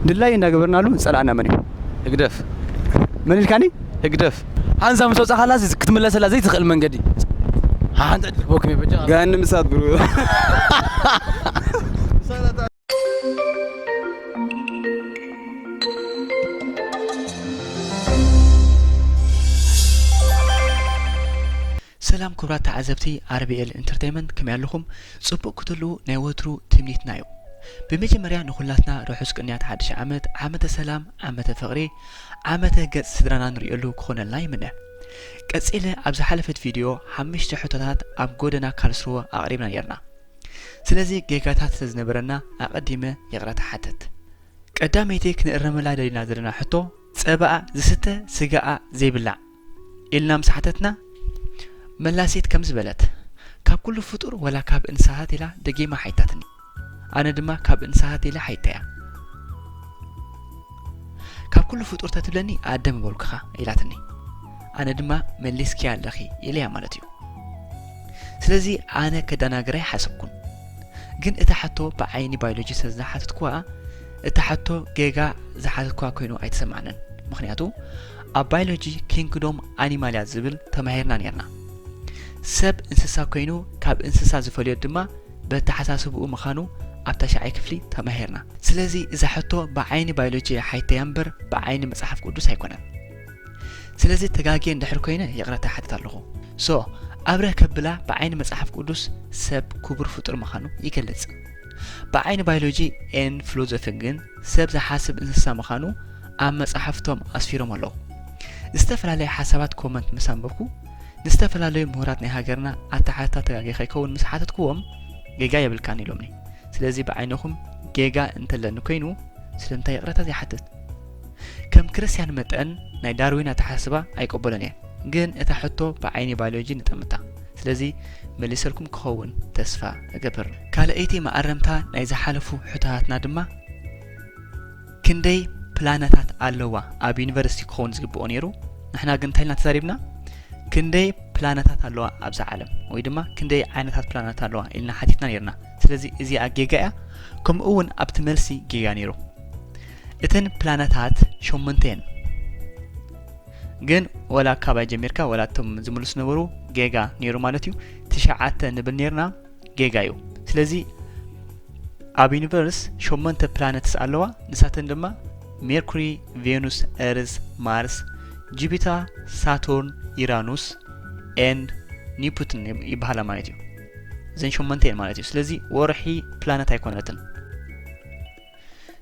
ድላይ እንዳገበርናሉ ዝጸላእና መን እዩ? ህግደፍ። መን ኢልካኒ? ህግደፍ። ሓንሳ ምስ ወጻኻላ ክትምለሰላ ዘይትኽእል መንገዲ። ሓንቲ ዕድል ክህበኩም እየ በጃ። ጋኒ ምሳት ብሩ። ሰላም ክቡራት ተዓዘብቲ ኣርቢኤል ኢንተርቴይመንት፣ ከመይ ኣለኹም? ጽቡቕ ክትህልዉ ናይ ወትሩ ትምኒትና እዩ። ብመጀመርያ ንኹላትና ርሑስ ቅንያት ሓድሽ ዓመት፣ ዓመተ ሰላም፣ ዓመተ ፍቕሪ፣ ዓመተ ገጽ ስድራና ንርእየሉ ክኾነልና ይምነ። ቀጺለ ኣብ ዝሓለፈት ቪድዮ ሓሙሽተ ሕቶታት ኣብ ጎደና ካልስሩወ ኣቕሪብና ነርና። ስለዚ ጌጋታት ስለ ዝነበረና ኣቐዲመ ይቕረታ ሓተት። ቀዳመይቲ ክንእረመላ ደሊና ዘለና ሕቶ፣ ጸባኣ ዝስተ ስጋኣ ዘይብላዕ ኢልና ምስ ሓተትና፣ መላሲት ከምዚ በለት፣ ካብ ኩሉ ፍጡር ወላ ካብ እንስሳት ኢላ ደጊማ ሓይታትኒ። ኣነ ድማ ካብ እንስሳት ኢለ ሓይተያ። ካብ ኩሉ ፍጡር ተትብለኒ ኣደ ምበልኩኻ ኢላትኒ። ኣነ ድማ መሊስኪያ ኣለኺ ኢለያ ማለት እዩ። ስለዚ ኣነ ከደናግራ ኣይሓሰብኩን። ግን እታ ሕቶ ብዓይኒ ባዮሎጂ ስለ ዝሓተትኩዋ፣ እታ ሕቶ ጌጋ ዝሓተትኩዋ ኮይኑ ኣይተሰማዕንን። ምኽንያቱ ኣብ ባዮሎጂ ኪንግዶም ኣኒማልያ ዝብል ተማሂርና ኔርና። ሰብ እንስሳ ኮይኑ ካብ እንስሳ ዝፈልዮ ድማ በተሓሳስብኡ ምዃኑ ኣብ ታሽዓይ ክፍሊ ተማሂርና። ስለዚ እዛ ሕቶ ብዓይኒ ባዮሎጂ ሓይተያ እምበር ብዓይኒ መጽሓፍ ቅዱስ ኣይኮነን። ስለዚ ተጋግየ እንድሕር ኮይነ ይቕረታ ይሓትት ኣለኹ። ሶ ኣብረ ከብላ ብዓይኒ መጽሓፍ ቅዱስ ሰብ ክቡር ፍጡር ምዃኑ ይገልጽ። ብዓይኒ ባዮሎጂ ኤን ፊሎዞፊ ግን ሰብ ዝሓስብ እንስሳ ምዃኑ ኣብ መጻሕፍቶም ኣስፊሮም ኣለዉ። ዝተፈላለየ ሓሳባት ኮመንት ምስ ኣንበብኩ፣ ንዝተፈላለዩ ምሁራት ናይ ሃገርና ኣተሓሕታ ተጋግየ ከይከውን ምስ ሓተትክዎም፣ ጌጋ የብልካን ኢሎምኒ። ስለዚ ብዓይንኹም ጌጋ እንተለኒ ኮይኑ ስለምንታይ ይቕረታ ዘይሓትት? ከም ክርስትያን መጠን ናይ ዳርዊን ኣተሓሳስባ ኣይቅበሎን እየ፣ ግን እታ ሕቶ ብዓይኒ ባዮሎጂ ንጠምታ። ስለዚ መሊሰልኩም ክኸውን ተስፋ እገብር። ካልኣይቲ መኣረምታ ናይ ዝሓለፉ ሕቶታትና ድማ ክንደይ ፕላነታት ኣለዋ ኣብ ዩኒቨርሲቲ ክኸውን ዝግብኦ ነይሩ። ንሕና ግን እንታይ ኢልና ተዛሪብና? ክንደይ ፕላነታት ኣለዋ ኣብዛ ዓለም ወይ ድማ ክንደይ ዓይነታት ፕላነታት ኣለዋ ኢልና ሓቲትና ነይርና። ስለዚ እዚኣ ጌጋ እያ። ከምኡ እውን ኣብቲ መልሲ ጌጋ ነይሩ። እተን ፕላነታት ሸሞንተ እየን። ግን ወላ ካባይ ጀሚርካ ወላ እቶም ዝምልሱ ነበሩ ጌጋ ነይሩ ማለት እዩ። ትሽዓተ ንብል ነይርና፣ ጌጋ እዩ። ስለዚ ኣብ ዩኒቨርስ ሸሞንተ ፕላነትስ ኣለዋ። ንሳተን ድማ ሜርኩሪ፣ ቬኑስ፣ ኤርዝ፣ ማርስ፣ ጁፒተር፣ ሳቱርን፣ ዩራኑስ ኤንድ ኒፕቱን ይበሃላ ማለት እዩ። እዘን ሸሞንተ እየን ማለት እዩ። ስለዚ ወርሒ ፕላነት ኣይኮነትን።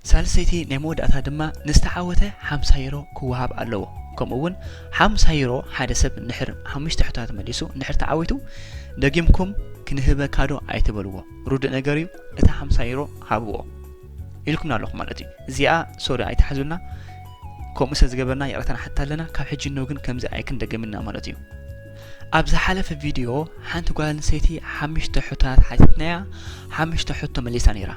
ሳልሰይቲ ናይ መወዳእታ ድማ ንዝተዓወተ ሓምሳ ዩሮ ክወሃብ ኣለዎ። ከምኡ እውን ሓምሳ ዩሮ ሓደ ሰብ እንድሕር ሓሙሽተ ሕቶታት መሊሱ እንድሕር ተዓዊቱ፣ ደጊምኩም ክንህበካ ዶ ኣይትበልዎ። ርዱእ ነገር እዩ፣ እታ ሓምሳ ዩሮ ሃብዎ ኢልኩምና ኣለኹም ማለት እዩ። እዚኣ ሶሪ ኣይትሓዙልና፣ ከምኡ ስለ ዝገበርና ይቕረታ ንሓትት ኣለና። ካብ ሕጂ ንነው ግን ከምዚ ኣይክንደግም ኢና ማለት እዩ። ኣብ ዝሓለፈ ቪድዮ ሓንቲ ጓል ኣንስተይቲ ሓሙሽተ ሕቶታት ሓቲትናያ፣ ሓሙሽተ ሕቶ መሊሳ ነይራ።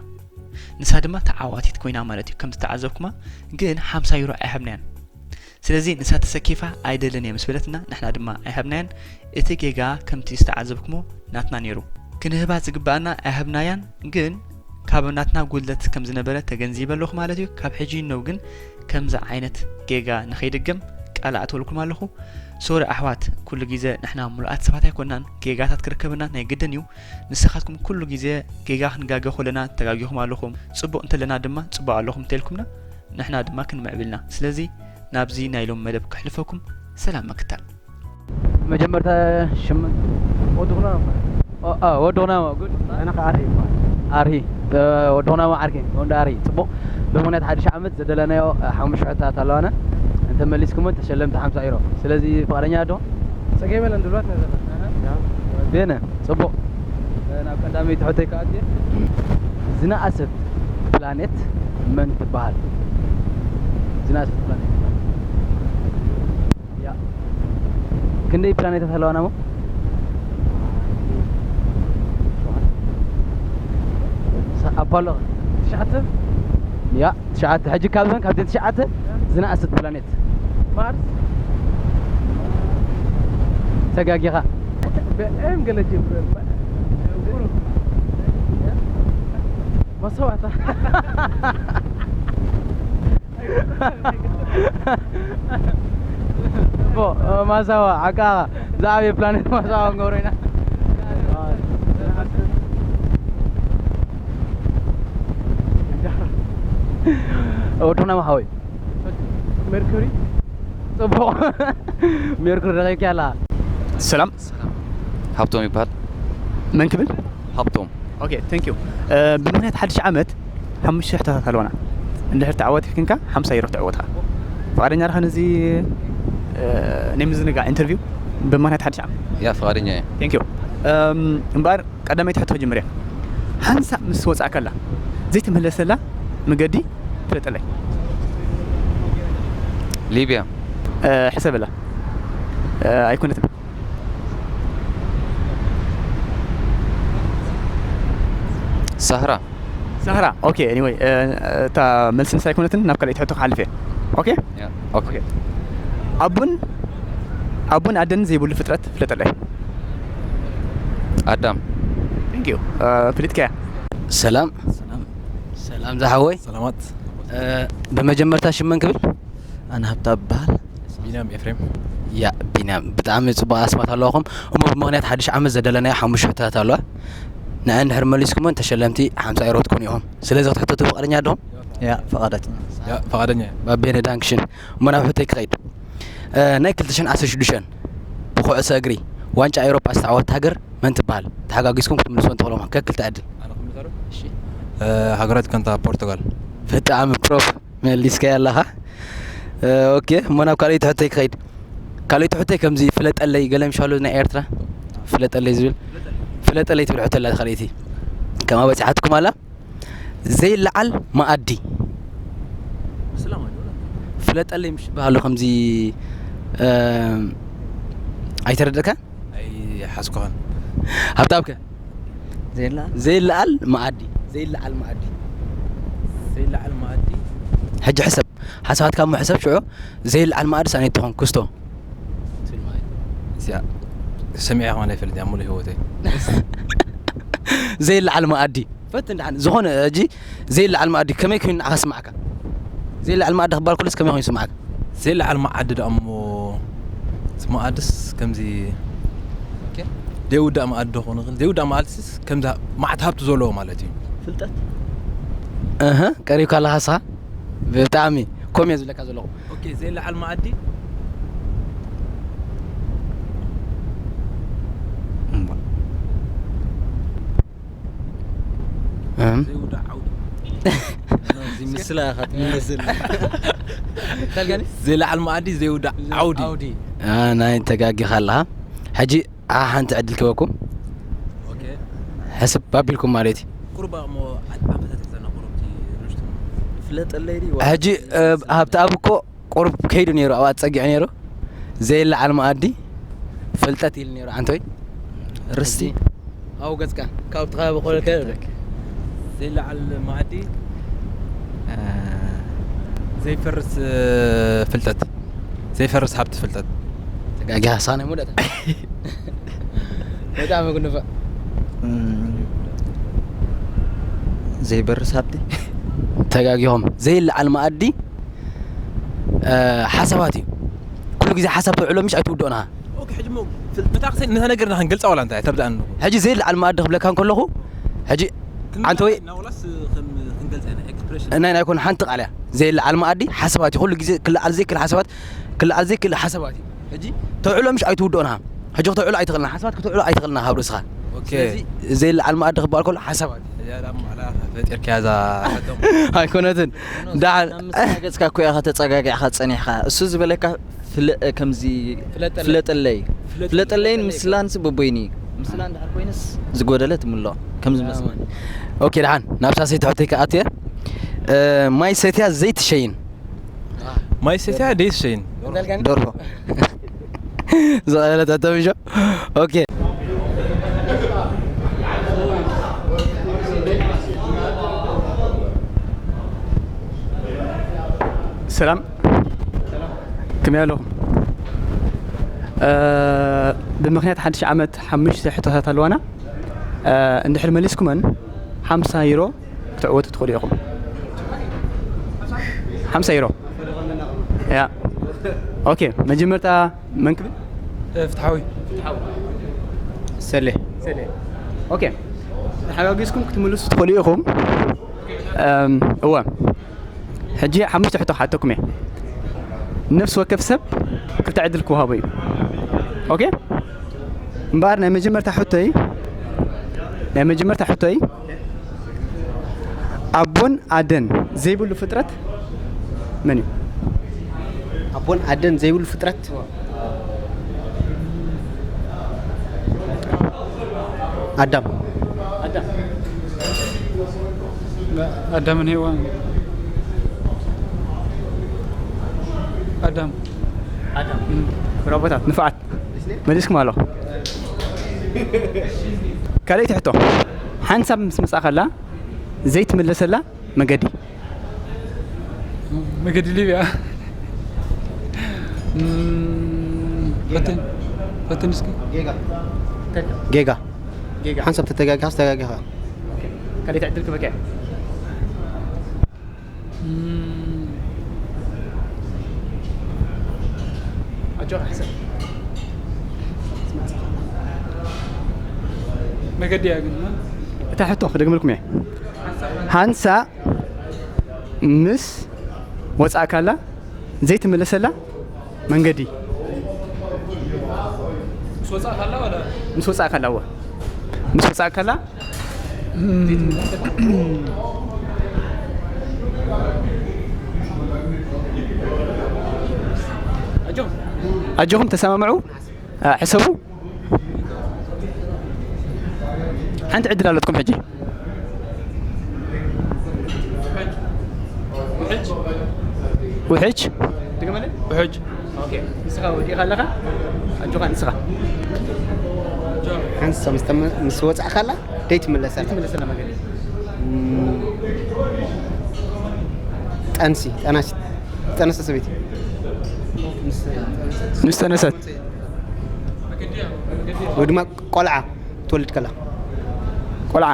ንሳ ድማ ተዓዋቲት ኮይና ማለት እዩ። ከም ዝተዓዘብኩማ ግን ሓምሳ ዩሮ ኣይሃብናያን። ስለዚ ንሳ ተሰኪፋ ኣይደልን እየ ምስ በለትና ንሕና ድማ ኣይሃብናያን። እቲ ጌጋ ከምቲ ዝተዓዘብኩሞ ናትና ነይሩ። ክንህባ ዝግባኣና ኣይሃብናያን፣ ግን ካብ ናትና ጉድለት ከም ዝነበረ ተገንዚበ ኣለኹ ማለት እዩ። ካብ ሕጂ ነው ግን ከምዚ ዓይነት ጌጋ ንኸይድገም ቃል ኣእትወልኩም ኣለኹ። ሶሪ ኣሕዋት፣ ኩሉ ግዜ ንሕና ምሉኣት ሰባት ኣይኮናን፣ ጌጋታት ክርከበና ናይ ግድን እዩ። ንስኻትኩም ኩሉ ግዜ ጌጋ ክንጋገ ከለና ተጋጊኹም ኣለኹም፣ ጽቡቕ እንተለና ድማ ጽቡቕ ኣለኹም እንተልኩምና ንሕና ድማ ክንምዕብልና። ስለዚ ናብዚ ናይ ሎም መደብ ከሕልፈኩም፣ ሰላም ምክታል። መጀመርታ ሽም ወዲ ኩናማ። ኦ፣ አ፣ ወዲ ኩናማ፣ ጉድ። ኣነ ከኣ ኣርሂ ይበሃል። ኣርሂ፣ ተ-፣ ወዲ ኩናማ ዓርኪ፣ ወንዲ ኣርሂ። ጽቡቕ። ብምኽንያት ሓድሽ ዓመት ዘደለናዮ፣ አ፣ ሓሙሽተ ሕቶታት ኣለዋና። እንተ መሊስኩመን ተሸለምቲ ሓምሳ ዩሮ። ስለዚ ፍቓደኛ ዶ? ጸገም የለን፣ ድልዋት ነዘላ። ኣሃ። ያ። ቤነ፣ ጽቡቕ። ናብ ቀዳመይቲ ሕቶይ ከኣ ኣትየ። ዝነኣሰት ፕላኔት መን ትበሃል? ዝነኣሰት ፕላኔት። ያ። ክንደይ ፕላኔታት ኣለዋና እሞ? ሳ-፣ ኣፖሎ። ትሽዓተ? ያ፣ ትሽዓተ። ሕጂ ካብዘን፣ ካብዘን ትሽዓተ ዝነኣሰት ፕላኔት። ማርስ። ተጋጊኻ። ብኤም ገለ ጀምር። መሰዋታ። ጽቡቕ። ማሳዋ ዓቃ ዝዓበየ ፕላኔት ማሳዋ ክንገብሮ ኢና። ወድና ማሓወይ ሜርኩሪ። ጽቡቕ። ሜርኩሪ ረኺብኪ ኣላ። ሰላም። ሃብቶም ይበሃል። መን ክብል? ሃብቶም። ኦኬ፣ ቴንክ ዩ። ብምኽንያት ሓድሽ ዓመት ሓሙሽተ ሕቶታት ኣለዋና። እንድሕር ተዓዋቲ ክንካ ሓምሳ ዩሮ ትዕወትኻ። ፍቓደኛ ዲኻ ነዚ ናይ ምዝንጋዕ ኢንተርቪው ብምኽንያት ሓድሽ ዓመት? ያ ፍቓደኛ እየ። ቴንክ ዩ። እምበኣር ቀዳመይቲ ሕቶ ክጅምር እየ። ሓንሳእ ምስ ወጻእካላ ዘይተመለሰላ መገዲ ፍለጠለይ። ሊብያ። ሕሰበላ። ኣይኮነትን። ሳህራ። ሳህራ። ኦኬ፣ ኤኒወይ፣ እታ መልሲ ንሳ ኣይኮነትን፣ ናብ ካልኣይቲ ሕቶ ክሓልፍ እየ። ኦኬ? ያ፣ ኦኬ። ኣቦን ኣቦን ኣደን ዘይብሉ ፍጥረት ፍለጠለይ። ኣዳም። ቴንክ ዩ። ፍሊጥካያ። ሰላም። ሰላም ዝሓወይ። ሰላማት። ብመጀመርታ ሽም መን ክብል? ኣነ ሃብታ እበሃል። ቢንያም ኤፍሬም። ያ ቢንያም፣ ብጣዕሚ ጽቡቕ ኣስማት ኣለዋኹም። እሞ ብምኽንያት ሓድሽ ዓመት ዘዳለናዮ ሓሙሽተ ሕቶታት ኣለዋ። ንዐን እንድሕር መሊስኩመን ተሸለምቲ ሓምሳ ዩሮ ትኮኑ ኢኹም። ስለዚ ክትሕተቱ ፍቓደኛ ዲኹም? ያ ፍቓደኛ። ያ ፍቓደኛ እየ። ባቤነ ዳንክሽን። እሞ ናብ ሕቶይ ክኸይድ። ናይ ክልተ ሽሕን ዓሰርተ ሽዱሽተን ብኩዕሶ እግሪ ዋንጫ ኤውሮጳ ዝተዓወተት ሃገር መን ትበሃል? ተሓጋጊዝኩም ክትምልስወን ትኽእሉ ኢኹም። ከክልተ ዕድል። ሃገራዊት ጋንታ ፖርቱጋል። ብጣዕሚ ፕሮፍ መሊስካዮ ኣለኻ። ኦኬ፣ እሞ ናብ ካልኣይቲ ሕቶይ ክኸይድ። ካልኣይቲ ሕቶይ ከምዚ ፍለጠለይ ገለ ምሻሉ ናይ ኤርትራ ፍለጠለይ ዝብል ፍለጠለይ ትብል ሕቶ ኣላ። ካልኣይቲ ከምኣ በጺሓትኩም ኣላ። ዘይለዓል መኣዲ ፍለጠለይ ምሽ በሃሉ ከምዚ ኣይተረደእካ? ኣይሓዝኩኻን። ሃብታምከ? ዜላ ዘይለዓል መኣዲ። ዘይለዓል መኣዲ። ዘይለዓል መኣዲ። ሕጂ ሕሰብ፣ ሓሳባትካ እሞ ሕሰብ። ሽዑ ዘይለዓል መኣዲ ሳኔት ትኾን ክስቶ። እዚኣ ሰሚዐ ከማን ኣይፈልጥ እያ ሙሉእ ህይወተይ። ዘይለዓል መኣዲ ፈትን ደሓን ዝኾነ ሕጂ ዘይለዓል መኣዲ ከመይ ኮይኑ ንዓኻ ስማዕካ? ዘይለዓል መኣዲ ክባል ኩሉስ ከመይ ኮይኑ ስማዕካ? ዘይለዓል መኣዲ ደኣ እሞ እቲ መኣድስ ከምዚ ዘይውዳእ መኣዲ ዶ ክኾን ይኽእል? ዘይውዳእ መኣድስ ከምዚ መዓት ሃብቲ ዘለዎ ማለት እዩ። ፍልጠት እህ ቀሪብካ ኣለኻ ስኻ ብጣዕሚ ኮም እየ ዝብለካ ዘለኹ። ኦኬ፣ ዘይለዓል መኣዲ እም። ዘይውዳእ ዓውዲ። እዚ ምስላ ኢኻ ትምለስል። ዘይለዓል መኣዲ ዘይውዳእ ዓውዲ። ዓውዲ። ናይ ተጋጊኻ ኣለኻ። ሕጂ ሓንቲ ዕድል ክበኩም። ኦኬ። ሕስብ ኣቢልኩም ማለት እዩ። ቁርባ እሞ ዓመታት ዘና ቁርብቲ ርሽቱ። ፍለጠለይ ድዩ? ሕጂ ሃብተኣብ እኮ ቁሩብ ከይዱ ነይሩ፣ ኣብኣ ጸጊዑ ነይሩ። ዘይለዓል መኣዲ ፍልጠት ኢሉ ነይሩ። ኣንቶይ ርስቲ ኣብኡ ገጽካ ካብቲ ከባቢ ኮለልካ ይብለክ። ዘይለዓል መኣዲ ዘይፈርስ ፍልጠት፣ ዘይፈርስ ሃብቲ ፍልጠት። ተጋጊኻ ሳነ ሙደታ በጣም ግንፋ ዘይበርስ ሃብቲ ተጋጊኹም። ዘይለዓል መኣዲ ሓሳባት እዩ። ኩሉ ግዜ ሓሳብ ተውዕሎ ምሽ ኣይትውድኦና። ኦኬ፣ ሕጂ እሞ ፍል- ብጣዕሲ ነታ ነገር ንክንገልጻ ዋላ እንታይ ተብዳኣኒ። ሕጂ ዘይለዓል መኣዲ ክብለካ እንከለኹ ሕጂ ኣንተ ወይ ናውላስ ክንገልጻ ኢና ኤክስፕሬሽን ናይ ናይ ኮን ሓንቲ ቃል እያ። ዘይለዓል መኣዲ ሓሳባት እዩ። ኩሉ ግዜ ክለዓል ዘይክእል ሓሳባት ክለዓል ዘይክእል ሓሳባት እዩ። ሕጂ ተውዕሎ ምሽ ኣይትውድኦና። ሕጂ ክተውዕሎ ኣይትኽእልና። ሓሳባት ክተውዕሎ ኣይትኽእልና ካብ ርእስኻ። ኦኬ። ስለዚ ዘይለዓል መኣዲ ክበሃል ከሎ ሓሳባት እዩ። እዚኣ ዳሞ ዕላኻ ፈጢርካያ እዛ ሕቶ። ኣይኮነትን። ደሓን ምስ ገጽካ እኮ ኢኻ ተጸጋጊዕካ ጸኒሕካ። እሱ ዝበለካ ፍለ- ከምዚ ፍለጠለይ። ፍለጠለይ ፍለጠለይን ምስላንስ በቦይኒ ምስላ እንድሕር ኮይንስ ዝጎደለ ትምሎ ከምዚ መስማን ኦኬ፣ ደሓን ናብ ሳሰይቲ ሕቶይ ክኣትየ። ማይ ሰትያ ዘይትሸይን ማይ ሰትያ ደይትሸይን ደርሆ ዝቐለለ ተተብሾ። ኦኬ። ሰላም፣ ከመይ ኣለኹም? ብምኽንያት ሓድሽ ዓመት ሓሙሽተ ሕቶታት ኣለዋና። እንድሕር መሊስኩመን ሓምሳ ዩሮ ክትዕወቱ ትኽእሉ ኢኹም። ሓምሳ ዩሮ። ያ። ኦኬ፣ መጀመርታ መን ክብል? ፍትሓዊ። ሰሌ። ሰሌ። ኦኬ፣ ተሓጋጊዝኩም ክትምልሱ ትኽእሉ ኢኹም። እም፣ እወ። ሕጂ ሓሙሽተ ሕቶ ክሓተኩም እየ። ነፍሲ ወከፍ ሰብ ክልተ ዕድል ክወሃቦ እዩ። ኦኬ፣ እምበኣር ናይ መጀመርታ ሕቶይ፣ ናይ መጀመርታ ሕቶይ፣ ኣቦን ኣደን ዘይብሉ ፍጥረት መን እዩ? ኣቦን ኣደን ዘይብሉ ፍጥረት ኣዳም። ኣዳምን ሄዋን። ኣዳም። ብራቦታት፣ ንፍዓት፣ መሊስኩም ኣሎ። ካልኣይቲ ሕቶ፣ ሓንሳብ ምስ መጻእካላ ዘይትምለሰላ መገዲ? መገዲ ሊብያ። እም፣ ፈትን፣ ፈትን እስኪ። ጌጋ ሓንሳብ ተተጋጊኻ ዝተጋጊኻ። ካልኣይቲ ዕድል ክበካ። እም፣ ኣጆኻ ሕሰብ። መገዲ እያ ግን። እታ ሕቶ ክደግመልኩም እየ። ሓንሳ ምስ ወጻእካላ ዘይትምለሰላ መንገዲ? ምስ ወጻእካላ ወላ? ምስ ወጻእካላ፣ እወ፣ ምስ ወጻእካላ። ኣጆኹም ተሰማምዑ፣ እ፣ ሕሰቡ። ሓንቲ ዕድል ኣለትኩም ሕጂ። ውሕጅ። ድገመለይ። ውሕጅ። ኦኬ፣ ንስኻ ወዲእኻ ኣለኻ። ኣጆኻ ንስኻ። ሓንሳ ምስ ተመ- ምስ ወጻእካላ ደይ ትምለሰላ። ትምለሰላ መገዲ። እም፣ ጠንሲ ጠናሲ ጠነሰ ሰበይቲ ምስ ተነሰት። ወይ ድማ ቆልዓ ትወልድ ከላ። ቆልዓ።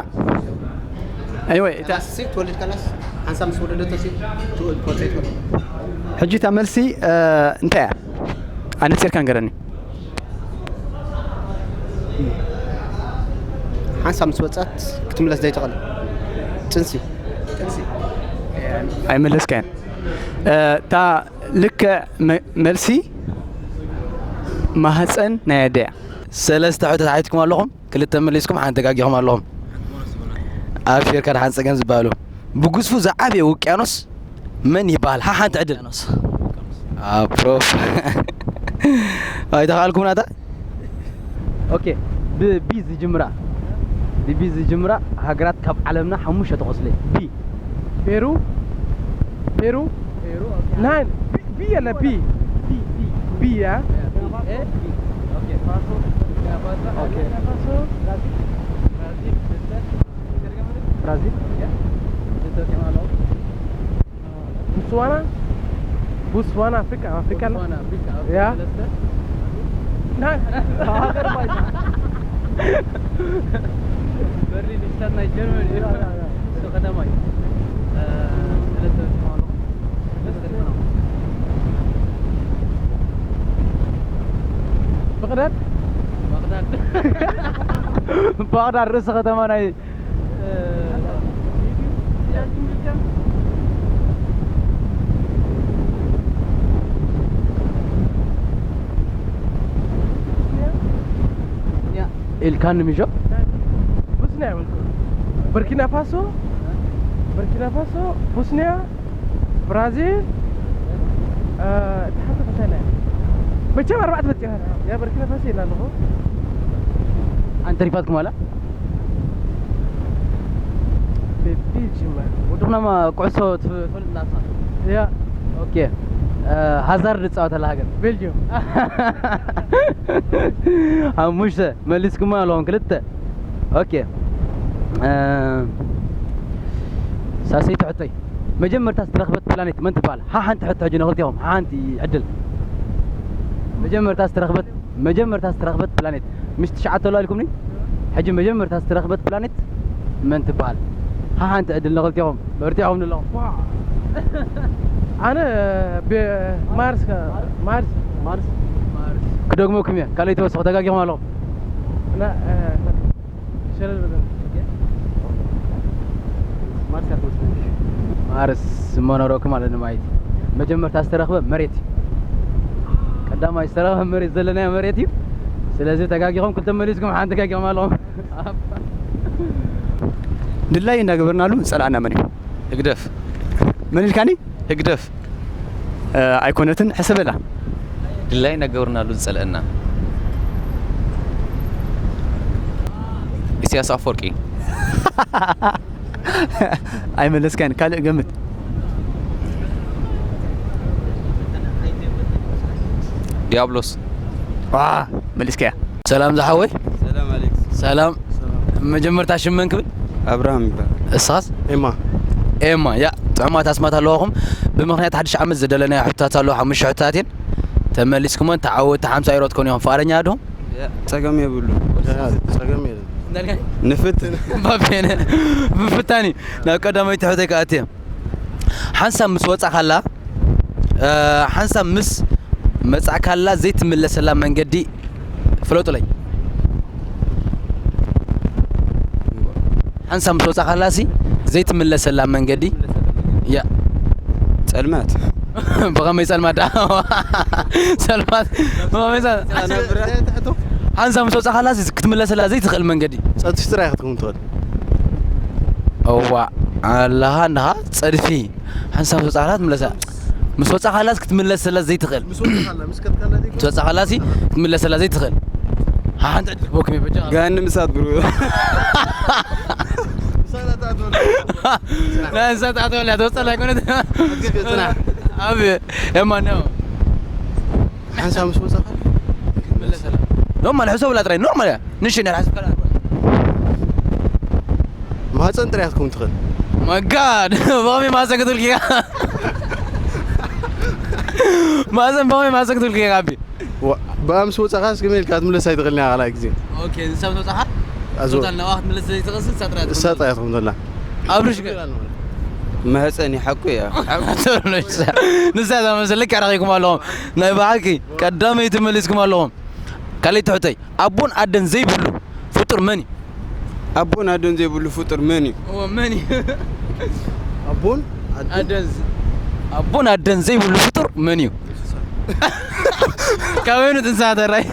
ኣይወ፣ እታ ሲ ትወልድ ከላስ ሓንሳ ምስ ወለደቶ ሲ ትወልድ ከላ። ሕጂ እታ መልሲ፣ እ፣ እንታይ እያ? ኣነጺርካ ንገረኒ። ሓንሳ ምስ ወጻት ክትምለስ ዘይትኽእል ጥንሲ። ኣይመለስካያን። እ፣ እታ ልክዕ መ- መልሲ ማህፀን ናይ ኣደ እያ። ሰለስተ ሕቶ ተሓቲትኩም ኣለኹም፣ ክልተ መሊስኩም፣ ሓንቲ ተጋጊኹም ኣለኹም። ኣብሽርካ ደሓን ጸገም ዝበሃሉ። ብግዝፉ ዝዓበየ ውቅያኖስ መን ይበሃል? ሓ ሓንቲ ዕድል። ፕሮፍ ኣይተኻልኩም ናታ። ኦኬ፣ ብቢ ዝጅምራ፣ ብቢ ዝጅምራ ሃገራት ካብ ዓለምና ሓሙሽተ ተኸስለ። ቢ። ፔሩ፣ ፔሩ፣ ናይን፣ ቢ፣ ቢ የለ፣ ቢ። ቢ፣ ያ። ብራዚል። ቦትስዋና፣ ኣፍሪካ፣ ኣፍሪካ ኣላ። ያ። ናይ ሃገር ባይታ። በርሊን፣ ሽታት ናይ ጀርመን እዩ። እሱ ከተማ እዩ። እ፣ ሰለስተ በፂሖም ኣለኹ። ሰለስተ በፂሖም። በቕዳድ። በቕዳድ። በቕዳድ ርእሲ ከተማ ናይ ኢልካኒ ምሾ። ቦስኒያ ይበልኩ። በርኪና ፋሶ፣ በርኪና ፋሶ፣ ቦስኒያ፣ ብራዚል፣ እ፣ እታ ሓንቲ ከተማ እያ። መቸም ኣርባዕተ በፂሐ። ያ በርኪና ፋሶ ኢላ ኣለኹ። ኣንተ ሪፋትኩም ኣላ? ቤልጅማ። ወድኹናማ ኩዕሶ ትፈልጥና ንስኻ? ያ። ኦኬ። እ፣ ሃዛርድ ዝጻወተላ ሃገር? ቤልጅየም። ሓሙሽተ መሊስኩማ ኣለኹም፣ ክልተ። ኦኬ። እ፣ ሳልሰይቲ ሕቶይ፣ መጀመርታ ዝተረኽበት ፕላኔት መን ትበሃል? ሓ ሓንቲ ሕቶ ሕጂ ንኽልቴኹም፣ ሓ ሓንቲ ዕድል። መጀመርታ ዝተረኽበት፣ መጀመርታ ዝተረኽበት ፕላኔት፣ ምሽ ትሽዓተ ኣሎ ኢልኩምኒ? ሕጂ መጀመርታ ዝተረኽበት ፕላኔት መን ትበሃል? ሓ ሓንቲ ዕድል ንኽልቴኹም፣ በርቲዕኹም ኣለኹም። ኣነ ቤ-፣ ማርስ ከ-፣ ማርስ። ማርስ። ክደግመኩም እየ። ካልእ ተወሰኹ ተጋጊኹም ኣለኹም። ና፣ እ፣ ሸለል በለን። ማርስ እያ ትመስለኒ። ማርስ እሞ ነረኩም ኣለኒ ማለት እዩ። መጀመርታ ዝተረኽበ መሬት እዩ። ቀዳማይ ዝተረኽበ መሬት ዘለናዮ መሬት እዩ። ስለዚ ተጋጊኹም ክልተ መሊስኩም ሓንቲ ተጋጊኹም ኣለኹም። ድላይ እናገበርናሉ ዝጸላእና መን እዩ? ህግደፍ። መን ኢልካኒ? ህግደፍ። እ፣ ኣይኮነትን፣ ሕሰበላ። ድላይ እናገበርናሉ ዝጸልአና። ኢሳያስ ኣፈወርቂ። ኣይመለስካን፣ ካልእ ገምት። ዲያብሎስ። ዋ፣ መሊስካያ። ሰላም ዝሓወይ። ሰላም ኣሌክስ። ሰላም። ሰላም። መጀመርታ ሽም መን ክብል? ኣብርሃም ይበሃል። እሳስ? ኤማ። ኤማ፣ ያ፣ ጥዑማት ኣስማት ኣለዋኹም። ብምኽንያት ሓድሽ ዓመት ዝደለናዮ ሕቶታት ኣለዋ፣ ሓሙሽተ ሕቶታት እየን። ተመሊስኩመን፣ ተዓወትቲ ሓምሳ ዩሮ ትኮኑ ኢኹም። ፍቓደኛ ዶ? ያ፣ ጸገም የብሉ። ያ፣ ጸገም የለን። እንዳልካኒ? ንፍትን። ባቤነ፣ ምፍታን እዩ። ናብ ቀዳመይቲ ሕቶይ ክኣቱ እየ። ሓንሳብ ምስ ወጻኻላ፣ እ፣ ሓንሳብ ምስ መጻእካላ ዘይትምለሰላ መንገዲ ፍለጡለይ። ሓንሳብ ምስ ወጻኻላሲ ዘይትምለሰላ መንገዲ። ያ። ጸልማት። ብኸመይ ጸልማት ደኣ? ጸልማት። ብኸመይ ጸል-፣ ሓንሳብ ምስ ወጻኻላሲ ክትምለሰላ ዘይትኽእል መንገዲ። ጸድፊ ጥራይ ክትከውን ትኽእል። እዋ፣ ኣለኻ እንድኻ ጸድፊ። ሓንሳብ ምስ ወጻኻላ ትምለሳ። ምስ ወጻኻላስ ክትምለሰላ ዘይትኽእል። ምስ ወጻኻላ፣ ምስ ከድካላ ዘይኮነ? ምስ ወጻኻላሲ ክትምለሰላ ዘይትኽእል። ሓንቲ ዕድል ክቦኩም እየ፣ በጃ። ገሃነም እሳት ብሩ። ናይ እሳት ኣትወላ፣ ተወጸላ ኣይኮነት። ጽናሕ። ኣብ የማን ነው። ሓንሳብ ምስ ወጻኻ? ክትምለሰላ። ኖርማል፣ ሕሰብላ ጥራይ፣ ኖርማል እያ። ንእሽተይ ናይ ሓስብ ካልእ። ማህፀን ጥራይ ክትከውን ትኽእል። My God! ብኸመይ ማህፀን ክትብል ኪኻ? ማህፀን ብኸመይ ማህፀን ክትብል ኪኻ፣ ኣቢ? ዋ-፣ ብኣ ምስ ወፃኻስ ከመይ ኢልካ ክትምለስ ኣይትኽእልን ኢኻ ካልኣይ ግዜ። ኦኬ፣ ንሳ ምስ ወፃኻ? ኣዞ። ቶታል ናብኣ ክትምለስ ዘይትኽእል ንሳ ጥራይ እያ እሳ ትኸውን። ጥራይ እያ ትኸውን ዘላ። ኣብርሽ ከ? ማህፀን እዩ፣ ሓቁ እያ። ንሳ እዛ መሰለክ ኣረኺብኩም ኣለኹም። ናይ ብሓቂ ቀዳመይቲ መሊስኩም ኣለኹም። ካልኣይቲ ሕቶይ፣ ኣቦን ኣደን ዘይብሉ ፍጡር መን እዩ? ኣቦን ኣደን ዘይብሉ ፍጡር መን እዩ? እዎ፣ መን እዩ? ኣቦን ኣደን? ኣደን ዝ-፣ ኣቦን ኣደን ዘይብሉ ፍጡር መን እዩ? ካበይ ነው ትንሳተ ራይ?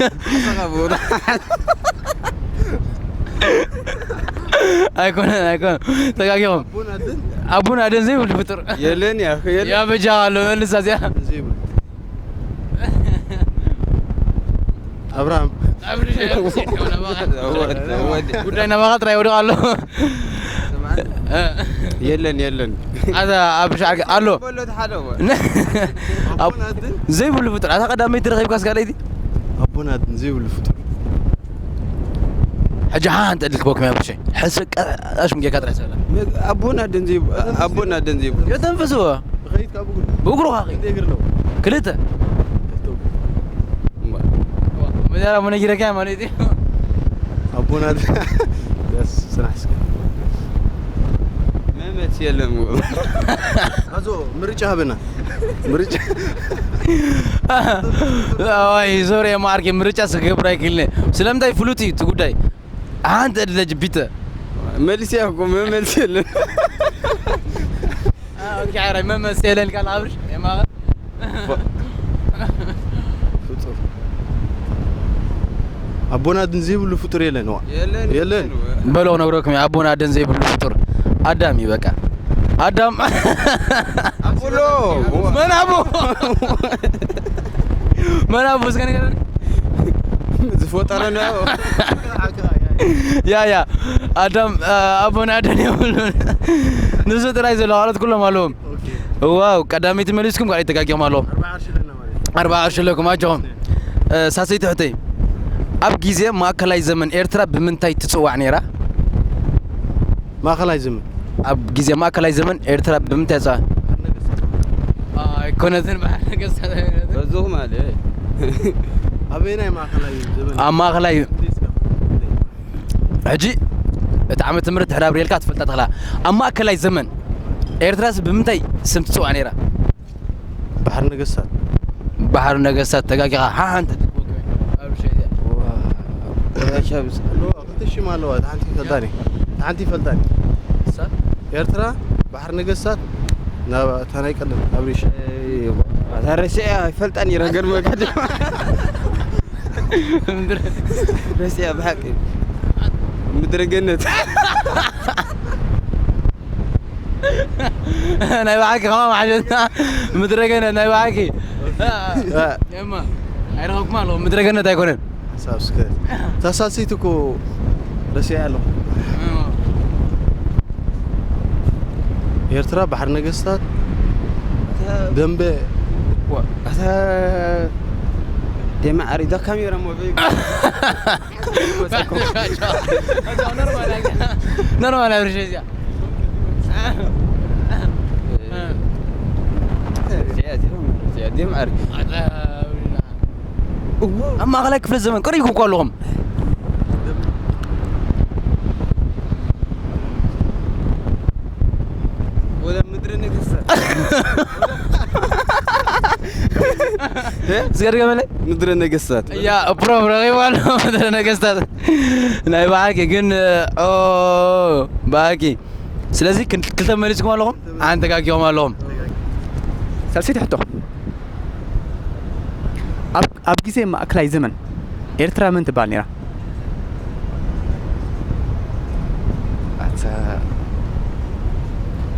ኣይኮነን፣ ኣይኮነን። ተጋጊኹም። ኣቦን ኣደን? ኣቦን ኣደን ዘይብሉ ፍጡር። የለን፣ ያ፣ የለን። ያ በጃ ኣሎ፣ መልሳ እዚኣ። ዘይብሉ። ኣብርሃም። ኣብርሽ፣ ወዲ፣ ወዲ። ጉዳይ ናባኻ ጥራይ ወዲቕ ኣሎ። የለን፣ የለን። ኣታ ኣብርሽ ዓርኪ ኣሎ። በሎ ተሓደወ። ኣብ-፣ ኣቦን ኣደን? ዘይብሉ ፍጡር። ኣታ ቀዳመይቲ ረኺብካስ ካልኣይቲ? ኣቦን ኣደን ዘይብሉ ፍጡር። ሕጂ ሓንቲ ዕድል ክበኩም እያ ብሸይ። ሕስብ ቀ-፣ ኣሽም ጌርካ ጥራይ ሰላ። መግ-፣ ኣቦን ኣደን ዘይብ-፣ ኣቦን ኣደን ዘይብሉ። የተንፍስዎ። ብኸይድ ካብ ብእግሩ። ብእግሩ ኻኺ። እንደ እግር ነው። ክልተ። ክልተ። እምባ። መጀመርያ መነ ጊረካ ማለት እዩ። ኣቦን ኣደን። ያስ፣ ጽናሕ እስከ። መመት የለም። ኣዞ፣ ምርጫ ሃበና። ምርጫ። ኣይ፣ ዞር የማርኪ ምርጫ ስገብር ኣይክልነ። ስለምንታይ ፍሉጥ እዩ እቲ ጉዳይ። ሓንቲ ዕድለ ጅቢተ። መልሲ እኮ መመልሲ የለን። አ፣ ኦኬ፣ ኣራይ መመልሲ የለን ካል ኣብርሽ፣ የማኸ። ፍጡር። ኣቦን ኣደን ዘይብሉ ፍጡር የለን፣ ዋ። የለን፣ የለን። የለን። በሎ ክነግረኩም እየ፣ ኣቦን ኣደን ዘይብሉ ፍጡር ኣዳም እዩ፣ በቃ። ኣዳም። ኣቦሎ። መን ኣቦ? መን ኣቦ እስከ ንገረኒ። ዝፈጠረ ነው። ያ፣ ያ። ኣዳም፣ አ፣ ኣቦን ኣደን የብሉን። ንሱ ጥራይ ዘሎ፣ ካልኦት ኩሎም ኣለዎም። ኦኬ። ዋው፣ ቀዳመይቲ መሊስኩም፣ ካልኣይቲ ተጋጊኹም ኣለዎም። ኣርብዓ ቅርሺ ኣለና ማለት እዩ። ኣርብዓ ቅርሺ ኣለኩም፣ ኣጆኹም። እ፣ ሳሰይቲ ሕተይ፣ ኣብ ግዜ ማእከላይ ዘመን ኤርትራ ብምንታይ ትጽዋዕ ነይራ? ማእከላይ ዘመን። ኣብ ግዜ ማእከላይ ዘመን ኤርትራ ብምንታይ ትጽዋዕ? ኣይኮነትን፣ በዓል ነገስታት ኣይኮነትን። በዙ ማለት። ኣበየናይ ማእከላይ ዘመን? ኣብ ማእከላይ። ሕጂ እቲ ዓመተ ምህረት ድሕሪ ኣብሪኤልካ ትፈልጣ ተኽላ። ኣብ ማእከላይ ዘመን ኤርትራስ ብምንታይ ስም ትጽዋዕ ነይራ? ባሕሪ ነገስታት። ባሕሪ ነገስታት ተጋጊኻ ሓሓንቲ ኣለዋ፣ ክልተ ሽም ኣለዋ። እታ ሓንቲ ይፈልጣኒ፣ እታ ሓንቲ ይፈልጣኒ። ኤርትራ፣ ባሕሪ ነገስታት፣ ናብ እታ ናይ ቀደም ኣብሪሽ። ኣታ ረሲዐ ኣይፈልጣን ይረ ገርመካ ድማ ረሲዐ ብሓቂ ምድረ ገነት ናይ ብሓቂ ከማ ማሓሸትና ምድረ ገነት ናይ ብሓቂ እማ ኣይረኸብኩም ኣለኹ ምድረ ገነት ኣይኮነን ሳብስክራይብ ተሳሲት እኮ ረሲዐ ኣለኹ። ኤርትራ ባሕሪ ነገስታት ደንበ ኣታ ደማ ዓሪ ዳ ካሜራ ሞ ኖርማል ኣብርሽ እዚኣ ደም ዓሪ ኣብ ማእኸላይ ክፍለ ዘመን ቀሪብኩም እኮ ኣለኹም ወደ ምድሪ ንግስተ ዝገርገመለይ ምድሪ ነገስታት ያ ፕሮፍ ረኺቡ ኣሎ ምድሪ ነገስታት ናይ ብሓቂ ግን ኦ ብሓቂ ስለዚ ክን- ክልተ መሊስኩም ኣለኹም ሓንቲ ተጋጊኹም ኣለኹም ሳልሰይቲ ሕቶ ኣብ ኣብ ግዜ ማእከላይ ዘመን ኤርትራ መን ትበሃል ነይራ? ኣታ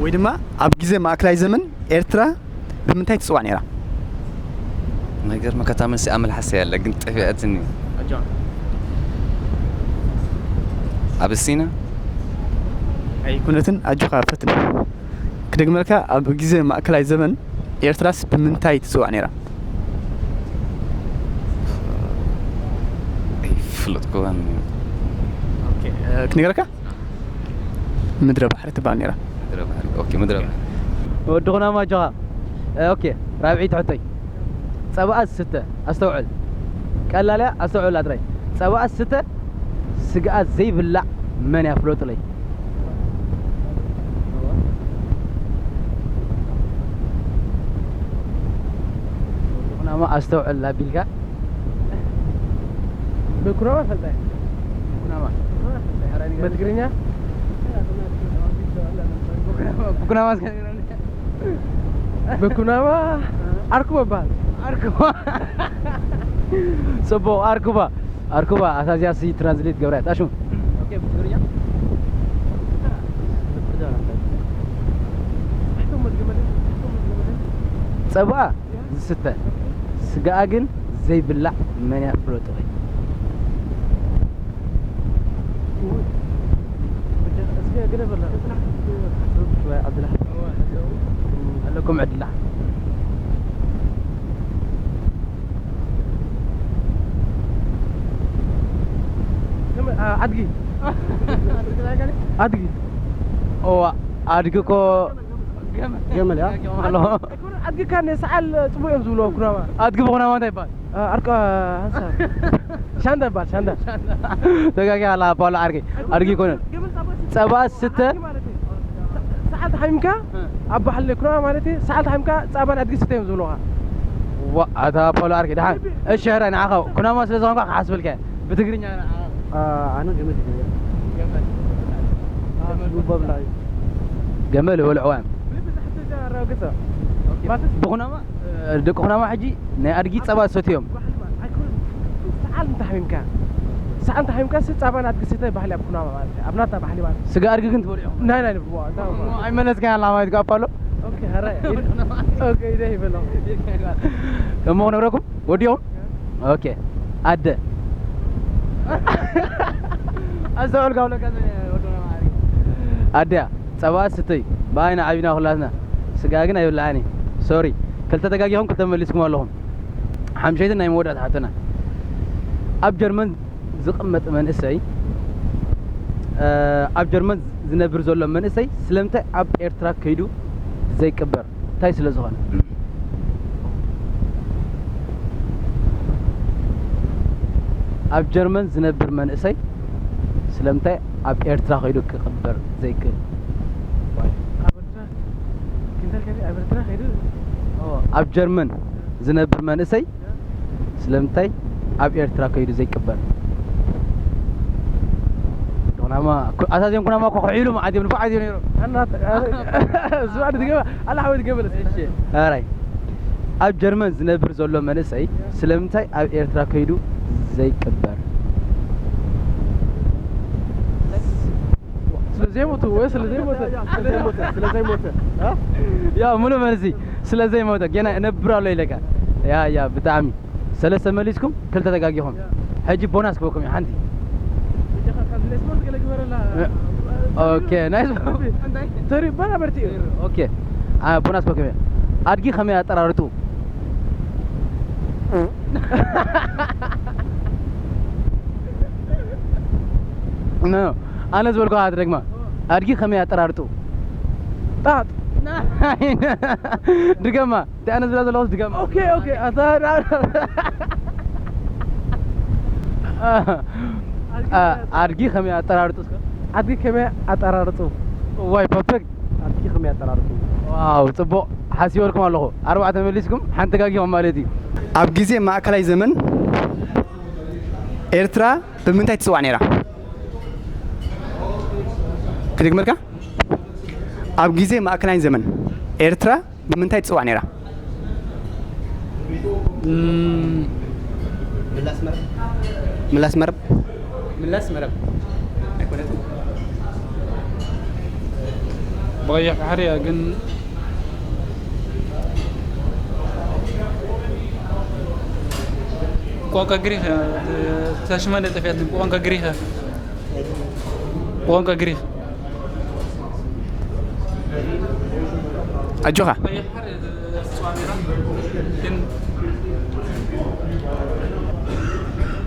ወይ ድማ ኣብ ግዜ ማእከላይ ዘመን ኤርትራ ብምንታይ ትጽዋዕ ነይራ? ነገር መከታ መልሲ ኣመልሓሰ ያለ ግን ጠፊኣትኒ ኣብሲና ኣይኩነትን ኣጆኻ ፈትን ክደግመልካ ኣብ ግዜ ማእከላይ ዘመን ኤርትራስ ብምንታይ ትጽዋዕ ነይራ? ኣይፍለጥኩዋን ክነግረካ ምድረ ባሕሪ ትበሃል ነይራ ምድረ ባሕሪ ኦኬ ምድረ ባሕሪ ወዲ ኩናማ ኣጆኻ ኦኬ ራብዒት ሕቶይ ጸባኣ ዝስተ ኣስተውዕል ቀላልያ ኣስተውዕል ኣጥራይ ጸባኣ ዝስተ ስጋኣ ዘይብላዕ መን እያ ፍለጡለይ ኩናማ ኣስተውዕል ኣቢልካ ብኩናማ ፈልጣ ኩናማ በትግርኛ ኩናማ እስከ በኩናማ ኣርኩባ በሃል ኣርኩባ ጽቡቕ ኣርኩባ ኣርኩባ ኣታ እዚኣ ሲ ትራንስሌት ገብራ እያ ታሹ ጸባኣ ዝስተ ስጋኣ ግን ዘይብላዕ መን እያ ፍለጡ ኣለኩም ዕድላ ኣድጊ ኣድጊ ኦዋ ኣድጊ እኮ ገመል እያ ኣሎ ኣድጊ ካን ሰዓል ጽቡቅ እዮም ዝብልዎ ኩናማ ኣድጊ ብኹናማ እንታይ ይባል ኣርቃ ሻንዳ ይባል ሻንዳ ተጋጊ ኣላ ኣባላ ዓርቂ ኣድጊ ይኮነ ጸባ ስተ ሰዓት ሓሚምካ ኣብ ባሕሊ ኩናማ ማለት እዩ ሰዓት ሓሚምካ ጻባን ኣድጊ ስተ እዮም ዝብልኻ ዋ ኣታ ኣባላ ዓርቂ ደሓን እሺ ሕራይ ንዓኻ ኩናማ ስለ ዝኾንካ ክሓስበልካ ብትግርኛ ኣነ ገመድ ገመል በልዕዋ እዮም ብኹናማ ደቂ ኩናማ ሕጂ ናይ ኣድጊ ጸባ ዝሰትዮም ሰዓል እንተ ሓሚምካ ሰዓል እንተ ሓሚምካ ሲ ጻባን ኣድጊ ስተ ባህሊ ኣብ ኩናማ ማለት እዩ ኣብ ናትና ባህሊ ማለት እዩ ስጋ ኣድጊ ግን ትበልዑ ናይ ናይ ንብዋ ኣይመለስካ ያላ ማለት ጋባ ኣሎ ኦኬ ሀረ ኦኬ ኢደ ይበለው እሞ ክነግረኩም ወዲኦም ኦኬ ኣደ ኣስተውዕል ጋብለካ ኣደያ ጸባ ስተይ ብኣይና ዓቢና ኩላትና ስጋ ግን ኣይብልዓኒ ሶሪ ክልተ ተጋጊኹም ክልተ መሊስኩም ኣለኹም ሓምሸይትን ናይ መወዳእታ ሓቶና ኣብ ጀርመን ዝቕመጥ መንእሰይ ኣብ ጀርመን ዝነብር ዘሎ መንእሰይ ስለምንታይ ኣብ ኤርትራ ከይዱ ዘይቅበር እንታይ ስለ ዝኾነ ኣብ ጀርመን ዝነብር መንእሰይ ስለምንታይ ኣብ ኤርትራ ከይዱ ክቕበር ዘይክእል ኪንተል ከዚ ኣብ ኤርትራ ከይዱ ኣብ ጀርመን ዝነብር መንእሰይ ስለምንታይ ኣብ ኤርትራ ከይዱ ዘይቅበር? ኩናማ፣ ኣታ ዜም ኩናማ እኮ ክሕኢሉ መዓት እዮም፣ ንፉዓት እዮም ነይሮም። ኣና-፣ ዝባዕ ትገበ-፣ ኣላ ሓወይ ትገበለስ። እሺ። ኣራይ። ኣብ ጀርመን ዝነብር ዘሎ መንእሰይ ስለምንታይ ኣብ ኤርትራ ከይዱ ዘይቅበር? ስለ ዘይሞቱ ወይ ስለ ዘይሞተ? ስለ ዘይሞተ፣ ስለ ዘይሞተ። ያ፣ ሙሉ መልሲ፣ ስለ ዘይሞተ። ገና እነብር ኣሎ ኢለካ። ያ፣ ያ፣ ብጣዕሚ። ሰለስተ መሊስኩም፣ ክልተ ተጋጊኹም። ሕጂ ቦናስ ክበኩም እዩ፣ ሓንቲ። ኦኬ፣ ናይስ። ተሪ-፣ በራበርቲ እዩ። ኦኬ። አ፣ ቦናስ ክበኩም እዩ። ኣድጊ ከመይ ኣጠራርጡ? ኖ፣ ኣነ ዝበልኩ ሃት ደግማ። ኣድጊ ከመይ ኣጠራርጡ? ጣጥ። ድገማ። እቲ ኣነ ዝብላ ዘለኹስ ድገማ። ኦኬ፣ ኦኬ። ኣታ-፣ አ-፣ ኣድጊ ከመይ ኣጠራርጡ እስከ? ኣድጊ ከመይ ኣጠራርጡ? ዋይ፣ ፐርፌክት። ኣድጊ ከመይ ኣጠራርጡ? ዋው፣ ጽቡቕ። ሓሲበልኩም ኣለኹ። ኣርባዕተ መሊስኩም፣ ሓንቲ ተጋጊኹም ማለት እዩ። ኣብ ግዜ ማእከላይ ዘመን ኤርትራ ብምንታይ ትጽዋዕ ነይራ? ክድግመልካ? ኣብ ግዜ ማእከላይ ዘመን ኤርትራ ብምንታይ ትጽዋዕ ነይራ? እም፣ ምላስ መረብ። ምላስ መረብ። ምላስ መረብ። ኣይኮነትን። ብቐይሕ ባሕሪ እያ፣ ግን ቋንቋ ግሪኽ እያ። እታ ሽማ እንደ ጠፊኣትኒ፣ ብቋንቋ ግሪኽ እያ። ብቋንቋ ግሪኽ። ኣጆኻ። ግን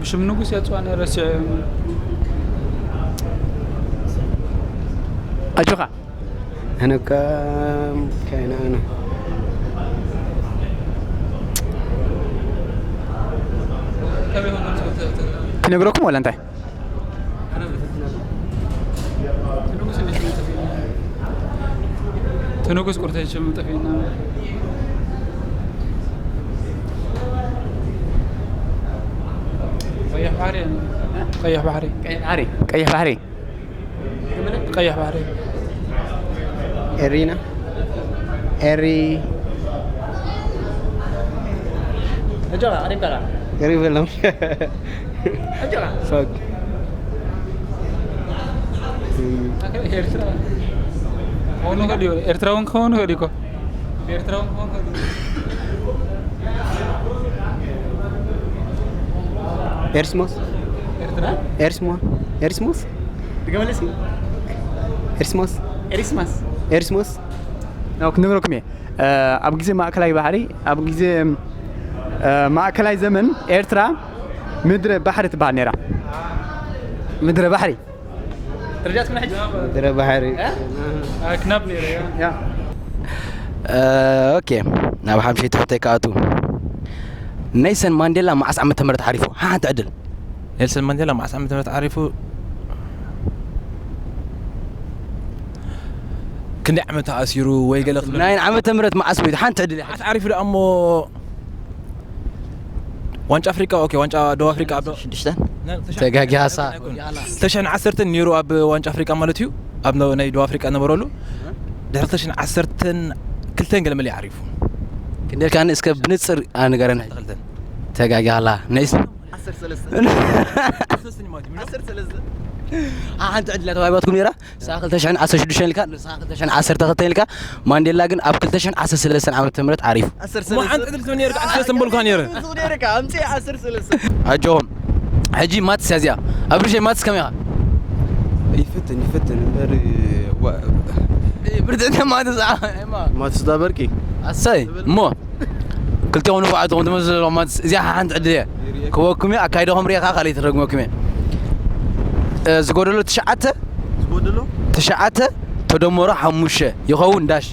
ብሽም ንጉስ እያ ትጽዋዕ ነይራ፣ ረሲዐ። ኣጆኻ። ኣነ እኳ ከይነ ኣነ። ክነግረኩም ወላ እንታይ? እቲ ንጉስ ቁርተይ ሽም ጠፊእና። ቀይሕ ባሕሪ። ቀይሕ ባሕሪ። ቀይሕ ባሕሪ። ቀይሕ ባሕሪ። ቀይሕ ባሕሪ። ኤሪና። ኤሪ። ኣጆኻ፣ ቀሪብካ። ቀሪብ የሎም። ኣጆኻ። ሶክ። ኤርትራ ክኸውን ይኽእል እዩ። ኤርትራውን ክኸውን ይኽእል እዩ እኮ። ኤርትራውን ክኸውን ይኽእል እዩ። ኤርስሞስ። ኤርትራ? ኤርስሞ-፣ ኤርስሞስ? ድገመለሲ? ኤርስሞስ። ኤሪስማስ። ኤርስሞስ። ያው ክንብረኩም እየ። እ፣ ኣብ ግዜ ማእከላይ ባሕሪ፣ ኣብ ግዜ፣ እ፣ ማእከላይ ዘመን ኤርትራ ምድረ ባሕሪ ትበሃል ነይራ። ምድረ ባሕሪ። ደረጃትኩም ናይ ሕጂ? ምድረ ባሕሪ። እ? እ፣ ክናብ ነይሩ፣ ያ። ያ። እ፣ ኦኬ። ናብ ሓምሸይቲ ሕቶይ ክኣቱ። ኔልሰን ማንዴላ መዓስ ዓመተ ምህረት ዓሪፉ? ሓንቲ ዕድል። ኔልሰን ማንዴላ መዓስ ዓመተ ምህረት ዓሪፉ? ክንደይ ዓመት ተኣሲሩ ወይ ገለ ክትብል? ናይ ዓመተ ምህረት መዓስ ወይ ሓንቲ ዕድል እያ። መዓስ ዓሪፉ ደኣ እሞ? ዋንጫ ኣፍሪቃ፣ ኦኬ፣ ዋንጫ ደቡብ ኣፍሪቃ ኣብ ዶ-፣ ሽዱሽተ? ነ-፣ ተሸ-፣ ተጋጊኻ። ኣይኮን። ክልተ ሽሕን ዓሰርተን ነይሩ ኣብ ዋንጫ ኣፍሪቃ ማለት እዩ። ኣብ ነ-፣ ናይ ደቡብ ኣፍሪቃ ነበረሉ። ድሕሪ ክልተ ሽሕን ዓሰርተን ክልተን ገለ መለ ዓሪፉ። ክንደልካ እስከ ብንጽር ኣነገረና። ክልተን። ተጋጊኻ። ነይስ። ዓሰርተ ሰለስተ። ዓሰርተ ሰለስተ። ሓንቲ ዕድል ተዋሂባትኩም ነይራ። ንስኻ ክልተ ሽሕን ዓሰርተ ሽዱሽተን ኢልካ፣ ንስኻ ክልተ ሽሕን ዓሰርተ ክልተን ኢልካ፣ ማንዴላ ግን ኣብ ክልተ ሽሕን ዓሰርተ ሰለስተን ዓመተ ምህረት ዓሪፉ። ዓሰርተ ሰለስተ። እሞ ሓንቲ ዕድል ትመን ነይርካ፣ ዓሰርተ ሰለስተ ምበልኩኻ ነይረ። እሱ ነይርካ፣ ኣምጽእ ዓሰርተ ሰለስተ። ኣጆኹም። ሕጂ ማትስ እያ እዚኣ። ኣብርሸይ ማትስ ከመይ ኢኻ? ይፍትን፣ ይፍትን እምበር፣ ዋ-፣ እ፣ ብርትዕና ማትስ፣ ኣ፣ እማ። ማትስ ዳ በርቂ። ኣሰይ፣ እሞ። ክልቴኹም ንፉዓት ኢኹም ትመስሉ ዘለኹም። ማትስ፣ እዚኣ ሓንቲ ዕድል እያ። ክወኩም እያ፣ ኣካይዳኹም ሪእኻ ካልእ ተረጉመኩም እየ። እ፣ ዝጎደሎ ትሽዓተ፣ ዝጎደሎ? ትሽዓተ ተደመሮ ሓሙሽተ ይኸውን ዳሽ።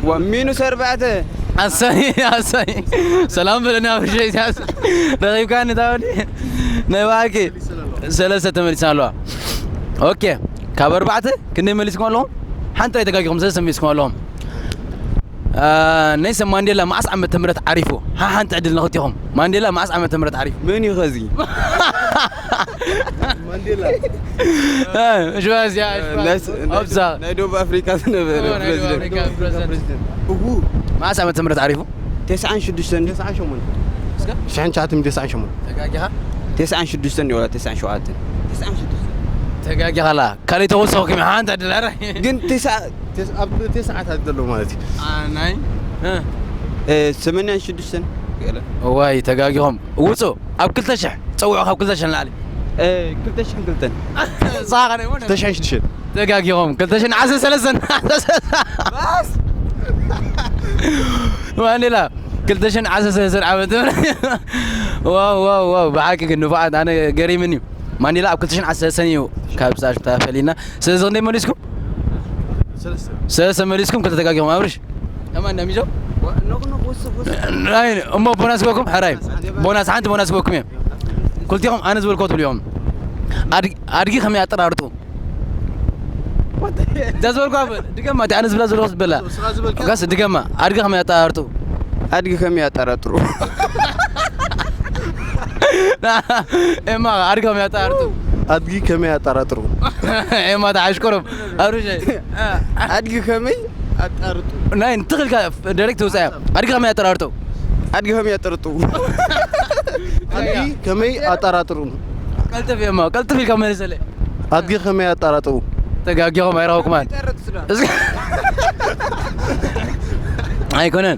ዋ፣ ሚኑስ ኣርባዕተ። ኣሳይ፣ ኣሳይ። ሰላም በለኒ ኣብ ሸይት ያስ። ረኺብካ ንታወዲ። ናይ ባዕልኪ። ሰለስተ ተመሊስና ኣለዋ። ኦኬ። ካብ ኣርባዕተ ክንደይ መሊስኩም ኣለኹም? ሓንቲ ጥራይ ተጋጊኹም፣ ሰለስተ መሊስኩም ኣለኹም። ኔልሰን ማንዴላ መዓስ ዓመተ ምህረት ዓሪፉ? ሓሓንቲ ዕድል ንኽልቲኹም። ማንዴላ መዓስ ዓመተ ምህረት ዓሪፉ? መን እዩ ኸዚ? ማንዴላ። ሽባዝ ያ ሽባዝ። ናይ ደቡብ ኣፍሪካ ዝነበረ ፕሬዚደንት። እዉ። መዓስ ዓመተ ምህረት ዓሪፉ? ተስዓን ሽዱሽተን። ተስዓን ሸሞንተ። እስከ? ሽሕን ትሽዓትን ተስዓን ሸሞንተ። ተጋጊኻ? ተስዓን ሽዱሽተን እዩ ወላ ተስዓን ሸውዓተን? ተስዓን ሽዱሽተን። ተጋጊኻላ። ካልእ ተወሰኹኩም ሓንቲ ዕድል፣ ኣረ። ግን ተስዓ-፣ ተስ-፣ ኣብ ተስዓታት ዘሎ ማለት እዩ። አ፣ ናይ? እ። እ፣ ሰማንያን ሽዱሽተን። ዋይ፣ ተጋጊኹም። ውጹ፣ ኣብ ክልተ ሽሕ፣ ጸውዑ ካብ ክልተ ሽሕ ንላዕሊ። እ፣ ክልተ ሽሕን ክልተን። ንስኻ ከ፣ ክልተ ሽሕን ሽዱሽተን። ተጋጊኹም፣ ክልተ ሽሕን ዓሰርተ ሰለስተን። ባስ! ማንዴላ፣ ክልተ ሽሕን ዓሰርተ ሰለስተን ዓመተ ምህረት። ዋው፣ ዋው፣ ዋው፣ ብሓቂ ግን ንፉዓት፣ ኣነ ገሪምኒ እዩ። ማንዴላ ኣብ ክልተ ሽሕን ዓሰርተ ሰለስተን እዩ ካብ ሳሽ ተፈሊና። ስለዚ ክንደይ መሊስኩም? ሰለስተ። ሰለስተ መሊስኩም፣ ክልተ ተጋጊኹም። ኣብርሽ? ከማን እንዳሚዞ? ናይ፣ እሞ ቦናስ ክበኩም? ሕራይ። ቦናስ፣ ሓንቲ ቦናስ ክበኩም እዮም። ክልቲኹም ኣነ ዝበልኮ ትብሉ እዮም። ኣድጊ፣ ኣድጊ ከመይ ኣጠራርጡ? እዛ ዝበልኳ ድገማ፣ እቲ ኣነ ዝብላ ዘለኹ ዝበላ። ንስኻ ዝበልካ? ጋስ ድገማ፣ ኣድጊ ከመይ ኣጠራርጡ? ኣድጊ ከመይ ኣጠራርጡ? ኤማ፣ ኣድጊ ከመይ ኣጠራርጡ? ኣድጊ ከመይ ኣጠራርጡ? ኤማ፣ ተሓሽኮሮም። ኣብርሸይ። ኣድጊ ከመይ ኣጣርጡ? ናይ እንትኽልካ ዳይሬክት ውፃያ። ኣድጊ ከመይ ኣጠራርጡ? ኣድጊ ከመይ ኣጠርጡ? ኣድጊ ከመይ ኣጠራጥሩ? ቀልጥፍ ኤማ፣ ቀልጥፍ ኢልካ መልሰለይ። ኣድጊ ከመይ ኣጠራጥሩ? ተጋጊኹም ኣይረኸብኩማን። ኣይኮነን።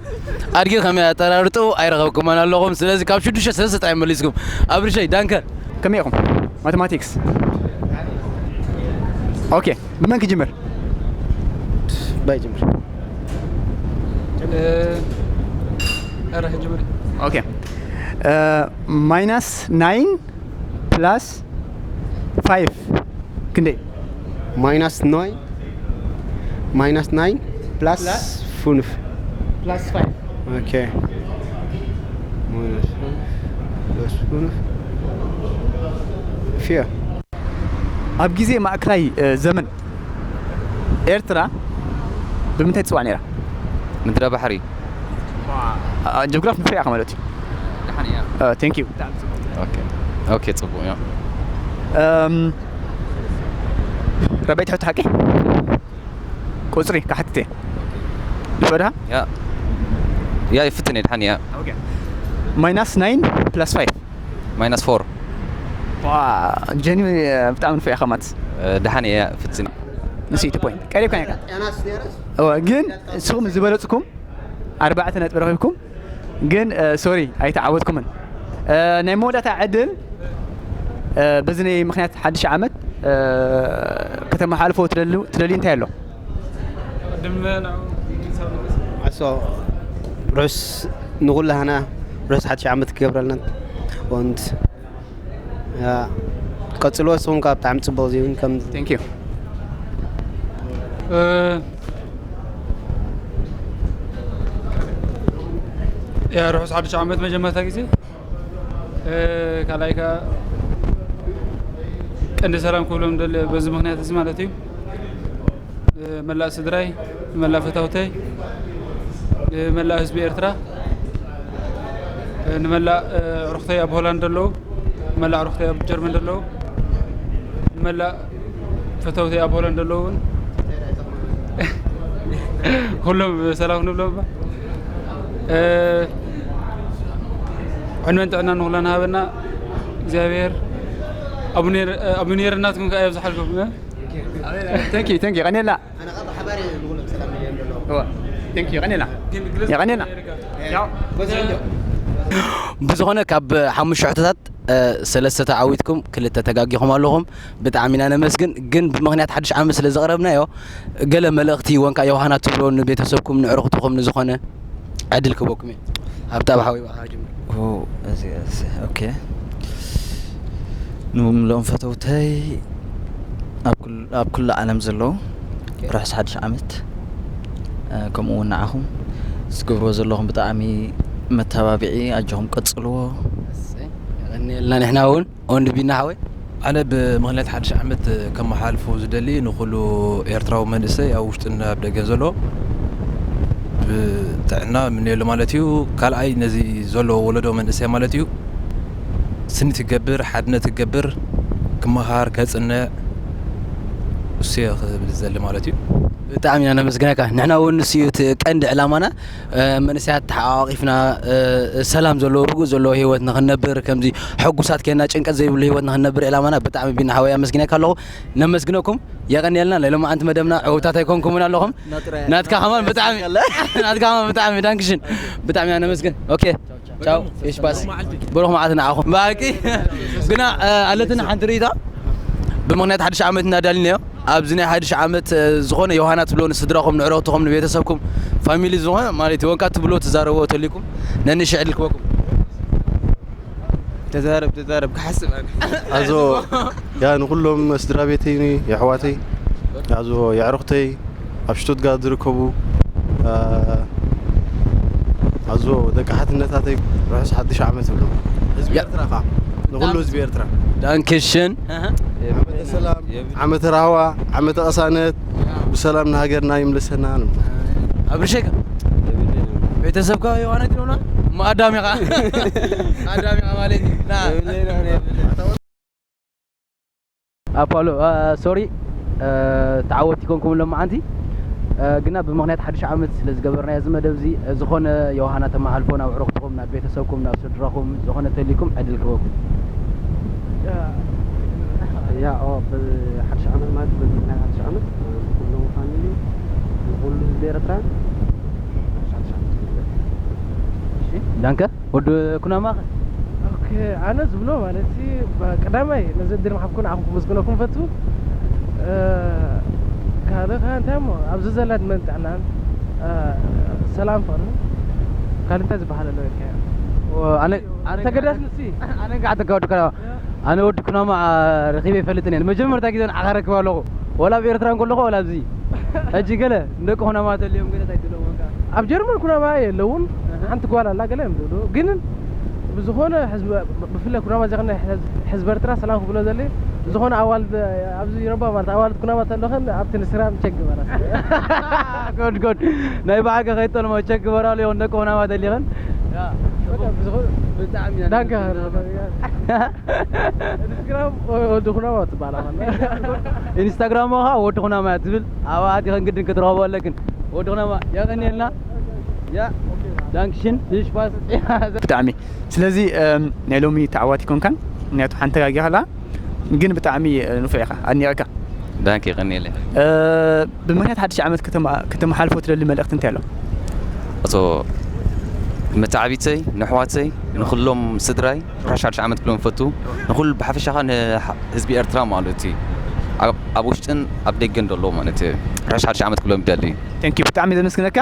ኣድጊ ከመይ ኣጠራርጡ ኣይረኸብኩማን ኣለኹም። ስለዚ ካብ ሽዱሽተ ሰለስተ ጥራይ መሊስኩም። ኣብርሸይ፣ ዳንከ። ከመይ ኢኹም? ማቴማቲክስ። ኦኬ፣ ብመን ክጅምር? ባይ ጅምር። እ፣ ኧረ ጅምር። ኦኬ። እ፣ ማይናስ ናይን ፕላስ ፋይቭ ክንደይ? ማይናስ ናይን፣ ማይናስ ናይን ፕላስ ፕላስ ፉንፍ። ፕላስ ፋይቭ። ኦኬ። ማይናስ ፋይቭ ፕላስ ፉንፍ። ፊያ። ኣብ ግዜ ማእከላይ፣ እ፣ ዘመን ኤርትራ ብምንታይ ትጽዋዕ ነይራ? ምድረ ባሕሪ። ዋ፣ አ፣ ጂኦግራፍ ንፍዕ ኢኻ ማለት እዩ። ደሓን እያ። እ፣ ቴንክ ዩ። ኦኬ። ኦኬ፣ ጽቡቕ እያ። እም፣ ረበይቲ ሕቶ ሓቂ? ቁጽሪ ክሓትት እየ። ንፍዕድኻ? ያ። ያ፣ ይፍትን እየ፣ ደሓን እያ። ኦኬ። ማይናስ ናይን ፕላስ ፋይቭ። ማይናስ ፎር። ዋ፣ ጀኒ፣ ብጣዕሚ ንፍዕ ኢኻ ማትስ። እ፣ ደሓን እየ፣ ፍትን። ንስይቲ ፖይንት። ቀሪብካ ነይርካ። እወ፣ ግን ንስኹም ዝበለጽኩም ኣርባዕተ ነጥቢ ረኺብኩም፣ ግን፣ እ፣ ሶሪ፣ ኣይተዓወትኩምን። እ፣ ናይ መወዳእታ ዕድል፣ እ፣ በዚ ናይ ምኽንያት ሓድሽ ዓመት፣ እ፣ ከተመሓልፎ ትደልዩ፣ ትደልዩ እንታይ ኣሎ? ዓሶ፣ ርሑስ ንኹላህና፣ ርሑስ ሓድሽ ዓመት ክገብረልና። Und ያ፣ ቀጽልዎ፣ ንስኹም ከኣ ብጣዕሚ ጽቡቕ፣ እዚ እውን ከም ቴንክ ዩ። እ፣ ያ፣ ርሑስ ሓድሽ ዓመት መጀመርታ ግዜ። እ፣ ካልኣይ ከኣ ቀንዲ ሰላም ክብሎም ደሊ በዚ ምኽንያት እዚ ማለት እዩ። ንመላእ ስድራይ፣ ንመላእ ፈታውተይ፣ ንመላእ ህዝቢ ኤርትራ፣ ንመላእ፣ እ፣ ኣዕሩኽተይ ኣብ ሆላንድ ዘለዉ፣ ንመላእ ኣዕሩኽተይ ኣብ ጀርመን ዘለዉ፣ ንመላእ ፈተውተይ ኣብ ሆላንድ ዘለዉ እውን ኩሎም ሰላም ክንብሎም እባ። እ፣ ዕድመን ጥዕናን ንኹላና ሃበና እግዚኣብሔር። ኣቡነ፣ ኣቡነ ናትኩም ከኣ የብዝሓልኩም። ቴንክ ዩ፣ ቴንክ ዩ፣ ቀኔላ። እዋ፣ ቴንክ ዩ፣ ቀኔላ። የቐኔላ። ያው። ብዝኾነ ካብ ሓሙሽተ ሕቶታት፣ እ፣ ሰለስተ ተዓዊትኩም፣ ክልተ ተጋጊኹም ኣለኹም። ብጣዕሚ ኢና ነመስግን። ግን ብምኽንያት ሓድሽ ዓመት ስለ ዘቕረብናዮ፣ ገለ መልእኽቲ ወንካ ዮሃና ትብሎ ንቤተሰብኩም፣ ንዕሩኽትኹም፣ ንዝኾነ ዕድል ክህበኩም እየ። ሃብታብ ሓወይ፣ ብኣኻ ጀምር። ኦ፣ እዚ፣ እዚ፣ ኦኬ። ንምልኦም ፈተውተይ ኣብ ኩል-፣ ኣብ ኩሉ ዓለም ዘለዉ ኦኬ። ርሑስ ሓድሽ ዓመት፣ እ፣ ከምኡ እውን ንዓኹም ዝገብርዎ ዘለኹም ብጣዕሚ መተባብዒ፣ ኣጆኹም ቀጽልዎ። እሰይ፣ የቐንየልና ንሕና እውን። ኦንድ ቢና ሓወይ? ኣነ ብምኽንያት ሓድሽ ዓመት ከመሓልፎ ዝደሊ ንኹሉ ኤርትራዊ መንእሰይ ኣብ ውሽጥን ኣብ ደገን ዘሎ፣ እ፣ ጥዕና ምንየሉ ማለት እዩ። ካልኣይ ነዚ ዘሎ ወለዶ መንእሰይ ማለት እዩ ስኒት ይገብር፣ ሓድነት ይገብር፣ ክመሃር፣ ከጽንዕ፣ እሱ እየ ክብል ዝደሊ ማለት እዩ። ብጣዕሚ ኢና ነመስግነካ። ንሕና እውን ንሱ እዩ እቲ ቀንዲ ዕላማና። መንእሰያት ተሓቋቒፍና ሰላም ዘለዎ ርጉእ ዘለዎ ህይወት ንኽንነብር፣ ከምዚ ሕጉሳት ኬና ጭንቀት ዘይብሉ ህይወት ንኽንነብር ዕላማና። ብጣዕሚ ቢና ሓወይ ኣመስግነካ ኣለኹ። ነመስግነኩም። የቐንየልና። ናይ ሎማዓንቲ መደብና ዕውታት ኣይኮንኩምን ኣለኹም። ናትካ ከማን ብጣዕሚ ናትካ ከማን ብጣዕሚ ዳንክሽን። ብጣዕሚ ኢና ነመስግን። ኦኬ፣ ቻው። ኢሽ ባስ። ብሩኽ መዓልቲ ንዓኹም። ብሓቂ ግና ኣለትና ሓንቲ ርእይታ። ብምኽንያት ሓድሽ ዓመት እናዳልናዮ ኣብዚ ናይ ሓድሽ ዓመት ዝኾነ ዮሃና ትብሎ ንስድራኹም፣ ንዕረኽትኹም፣ ንቤተሰብኩም፣ ፋሚሊ ዝኾነ ማለት ወንካ ትብሎ ትዛረቦ ተሊኩም ነንሽ ዕድል ክበኩም። ተዛረብ ተዛረብ ክሓስብ ኣነ። ኣዞ ያ ንኩሎም ስድራ ቤተይ የሕዋተይ ኣዞ የዕርኽተይ ኣብ ሽቱትጋርት ዝርከቡ ኣዞ ደቂ ሓትነታተይ ርሑስ ሓድሽ ዓመት ይብሉ። ህዝቢ ኤርትራ ከዓ ንኩሉ ህዝቢ ኤርትራ ዳንክሽን። ዓመተ ሰላም፣ ዓመተ ራህዋ፣ ዓመተ ቅሳነት ብሰላም ንሃገርና ይምልሰና። ኣብርሸካ ቤተሰብካ ዮሃና ትለውና ማዳም ኢኻ ማዳም ኢኻ ማለት እዩ። ና ኣፓሎ ሶሪ ተዓወት ይኮንኩም ሎማዓንቲ ግና ብምክንያት ሓድሽ ዓመት ስለ ዝገበርናዮ እዚ መደብ እዚ ዝኾነ ዮሃና ተመሓልፎ ናብ ዕሩኽትኹም ናብ ቤተሰብኩም ናብ ስድራኹም ዝኾነ ተሊኩም ዕድል ክበኩም። ያ ኦ ብሓድሽ ዓመት ማለት በዚ ናይ ሓድሽ ዓመት ንኩሉ ፋሚሊ ንኩሉ ህዝቢ ኤርትራ ሓድሽ ዓመት ዳንከ ወዲ ኩናማ ኦኬ ኣነ ዝብሎ ማለት ቀዳማይ ነዚ ዕድል ምሃብኩም ንዓኹም ክምስግነኩም ፈቱ። ካልእ ከ እንታይ እሞ ኣብዚ ዘላ ዕድመን ጥዕናን ሰላም ፍቕርን ካልእ እንታይ ዝበሃል ኣሎ ኢልካዮ? ኣነ ኣነ ተገዳስ ንሲ ኣነ እንካ ተጋወድካ ኣነ ወዲ ኩናማ ረኺበ ይፈልጥን እየ። ንመጀመርታ ግዜ ንዓኻ ረክብ ኣለኹ። ወላ ኣብ ኤርትራ እንከለኹ ወላ ኣብዚ ሕጂ ገለ ንደቂ ኩናማ ተልዮም ገለ እንታይ ትብሎም ወንካ? ኣብ ጀርመን ኩናማ የለውን። ሓንቲ ጓል ኣላ ገለ እዮም ዝብሉ ግን ብዝኾነ ብፍላይ ኩናማ ዘኸነ ሕዝቢ ኤርትራ ሰላም ክብሎ ዘለ ዝኾነ ኣዋልድ ኣብዚ ዩሮባ ማለት ኣዋልድ ኩናማ ተለኸን ኣብቲ ንስራም ቸክ ግበራ። ጎድ ጎድ ናይ ብዓልካ ከይጠልሞ ቸክ ግበራሉ ይኹን ደቂ ኩናማ ተሊኸን ዳንካ ኢንስታግራም ወዲ ኩናማ ትበሃል ኢንስታግራም ኻ ወዲ ኩናማ ትብል ኣብኣ ኣቲኸን ግድን ክትረኽቦ ኣለክን ወዲ ኩናማ የቐንየልና። ያ ዳንክሽን ንሽፋስ ብጣዕሚ ስለዚ ናይ ሎሚ ተዓዋቲ ኮንካን ምክንያቱ ሓንቲ ተጋጊኻ ኣላ ግን ብጣዕሚ ንፉዕ ኢኻ ኣድኒቐካ። ዳንክ ይቐንየለይ። ብምክንያት ሓድሽ ዓመት ከተመሓልፎ ትደሊ መልእኽቲ እንታይ ኣሎ? እቶ መተዓቢተይ ንሕዋተይ ንኩሎም ስድራይ ርሑስ ሓድሽ ዓመት ክብሎም ፈቱ ንኩሉ ብሓፈሻ ኸዓ ንህዝቢ ኤርትራ ማለት እዩ ኣብ ውሽጥን ኣብ ደገን ዘሎ ማለት እዩ ርሑስ ሓድሽ ዓመት ክብሎም ይደሊ። Thank you ብጣዕሚ ዘመስግነካ።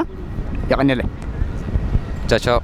የቐንየለይ። ቻው ቻው።